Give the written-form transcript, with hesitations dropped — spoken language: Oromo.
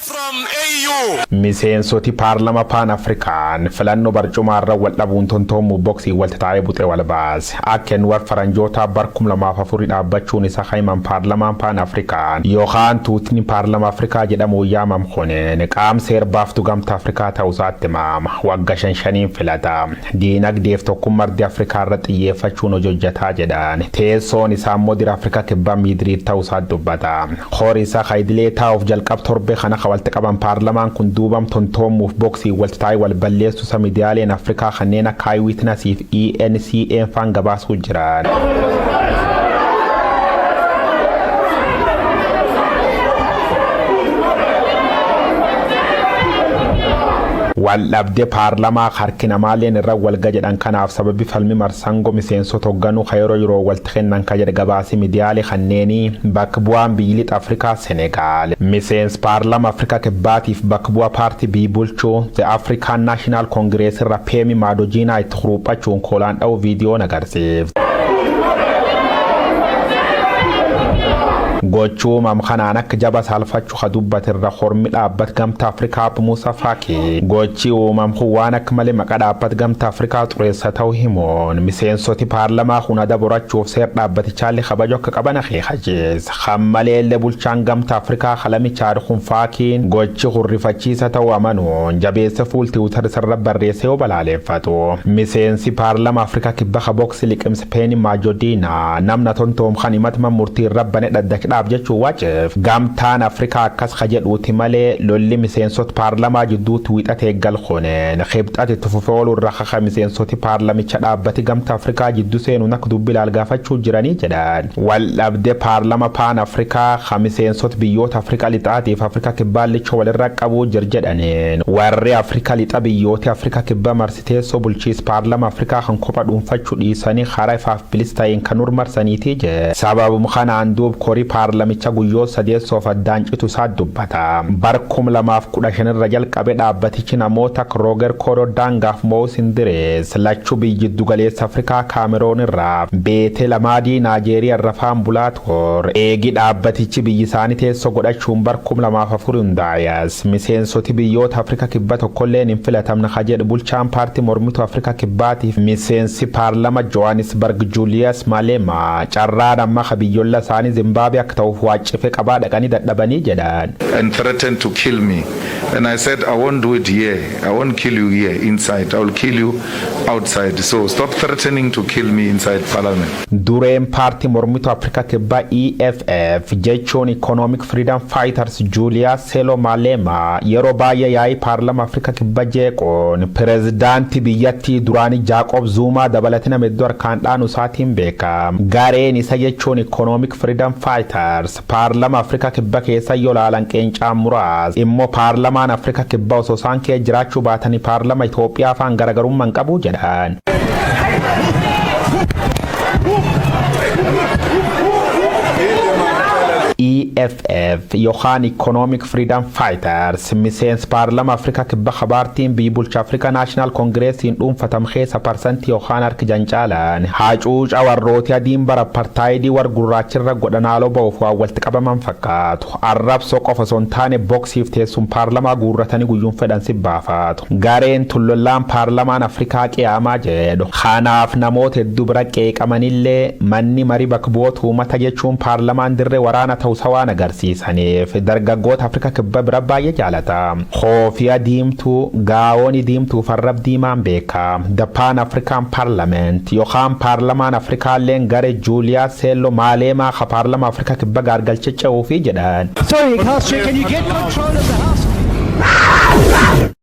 From AU. Miseensoti paarlama Paan Afrikaan filannoo barcumaarra wal dhabuun tontoomuu boksii walti taa'ee buxee wal baase. Akka inni warra faranjootaa bar 2004 dhaabbachuun isa himan paarlamaan Paan Afrikaan yookaan tuutni paarlama Afrikaa jedhamuun yaamam kunin qaam seerbaaftu gamta Afrikaa ta'uu isaatti himama. Wagga shan shaniin filata. Diinagdeef tokkummaa ardii Afrikaa irra xiyyeeffachuun hojjetaa jedhan. Teessoon isaa immoo dira Afrikaa kibbaa Miidiriid ta'uu isaa dubbata. Horii isaa haayidilee taa'uuf jalqab torbe kana walitti qaban paarlamaan kun duubam tontoomuuf boksii walti taa'ee wal balleessu isa miidiyaaleen Afrikaa kanneen akka Eyewitness fi ENCA faan gabaasuu jiran. Wal dhabde paarlamaa harki namaalleen irra walga jedhan kanaaf sababi falmi marsangoo miseensota hoogganuu yeroo yeroo walti kennan ka jedhe gabaasi miidiyaalee kanneenii bakka bu'aan biyyi lixa Afrikaa Senegaal. Miseensi paarlama Afrikaa kibbaatiif bakka bu'aa paartii biyyi bulchuu The African National Congress irra Peemi Maadojiinaa itti huruuphachuun koolaan dha'u viidiyoon agarsiifte. Gochuu kanaan akka jaba saalfachuu ka dubbatirra hormi dhaabbat gamtaa Afrikaa Musa Faki gochi uumam kun waan akka malee maqaa dhaabbat gamtaa Afrikaa xureessa ta'uu himuun miseensoti paarlamaa kun ada borachuuf seer dhaabbatichaallee kabaju akka qaban akeekachiisa. Kan maleellee bulchaan gamtaa Afrikaa kalamicha kun Faakiin gochi hurrifachiisa ta'uu amanuun jabeessa fuul Tiwiitar isarra barreessee yoo balaaleffatu. Miseensi paarlama Afrikaa kibba kaboksi liqimsa Peeni Maajodiina namna tontoom kan himatama murtii irra bane dhaddacha dhaab jechuun waceef gamtaan Afrikaa akkas ka jedhuuti malee lolli miseensota paarlamaa jidduutti wiixatee galkuuneen kibxati itti fufee ooluu irra kaka miseensoti paarlamicha dhaabbati gamta Afrikaa jidduu seenuun akka dubbi ilaal gaafachuu jiranii jedhan. Wal dhabde paarlama Paan Afrikaa ka miseensota biyyoota Afrikaa lixaatiif Afrikaa kibbaallicha walirra qabuu jir jedhaniin warri Afrikaa lixa biyyoota Afrikaa kibbaa marsiteessoo bulchiis paarlama Afrikaa kan kopha dhuunfachuu dhiisanii karaa ifaaf bilis ta'een kan marsaniitii jedhe. Sababuma kanaan duub korii paarlamicha guyyoo sadeessoof addaan citu isaa dubbata. Bar 2015 irra jalqabe dhaabbatichi namoota akka Rooger Koodoo daangaaf Mo'us Indirees lachuu biyyi giddu galeessa Afrikaa Kaameroon irraa Beetee Lamaadii Naajeeriyaa irra faan bulaa ture. Eegi dhaabbatichi biyyi isaanii teessoo godhachuun bar 2004 hundaa'es. Miseensoti biyyoota Afrikaa kibba tokkolleen hin filatamne ka jedhu bulchaan paartii mormituu Afrikaa kibbaatiif miseensi paarlama Johannesburg Julius Malema carraan amma ka biyyolla isaanii Zimbaabuwee akka ta'uuf waaccife qabaa dhaqanii dadhabanii jedhan. And threatened to kill me. And I said, "I won't do it here. I won't kill you here inside. I will kill you outside. So stop threatening to kill me inside parliament." Dureen paartii mormituu Afrikaa kibbaa EFF jechuun Economic Freedom Fighters Julius Selo Malema yeroo baay'ee yaa'ii paarlama Afrikaa kibbaa jeequun pirezidaantii biyyattii duraanii Jaaqoob Zuumaa dabalatee nama hedduu harkaan dhaanu isaatiin beekama. Gareen isa jechuun Economic Freedom Fighters paarlama Afrikaa kibbaa keessa yoo ilaalan qeencaan muraasa immoo paarlamaan Afrikaa kibbaa osoo isaan kee jiraachuu baatanii paarlama Itoophiyaa afaan garaagarummaa hin qabu jedhan. EFF yookaan Economic Freedom Fighters miseensi paarlama Afrikaa kibba kabaartiin biyyi bulcha Afrikaa National Congressiin dhuunfatam keessa parsantii yookaan harki jancaalaan hacuuca warrooti adiin bara apartaayidii war gurraachirra godhanaaloo ba'uuf waan walitti qabaman fakkaatu. Arrabsoo qofa osoo hin taane boksiif teessum paarlamaa guurratanii guyyuun fedhan si baafatu. Gareen tullollaan paarlamaan Afrikaa qiyaamaa jedhu. Kanaaf namoota hedduu bira qeeqamanillee manni marii bakka bu'oota uummata jechuun paarlamaan dirree waraana ta'uusaa waan agarsiisaniif dargaggoota Afrikaa kibba bira baay'ee jaalata. Koofiyaa diimtuu, gaa'oon diimtuu farrab diimaan beekama. The Pan African Parliament yookaan paarlamaan Afrikaalleen garee Juuliyaas Seelloo Maaleemaa ka paarlama Afrikaa kibba gaargalche ce'uufi jedhan. Sorry, House Chair, can you get control of the House?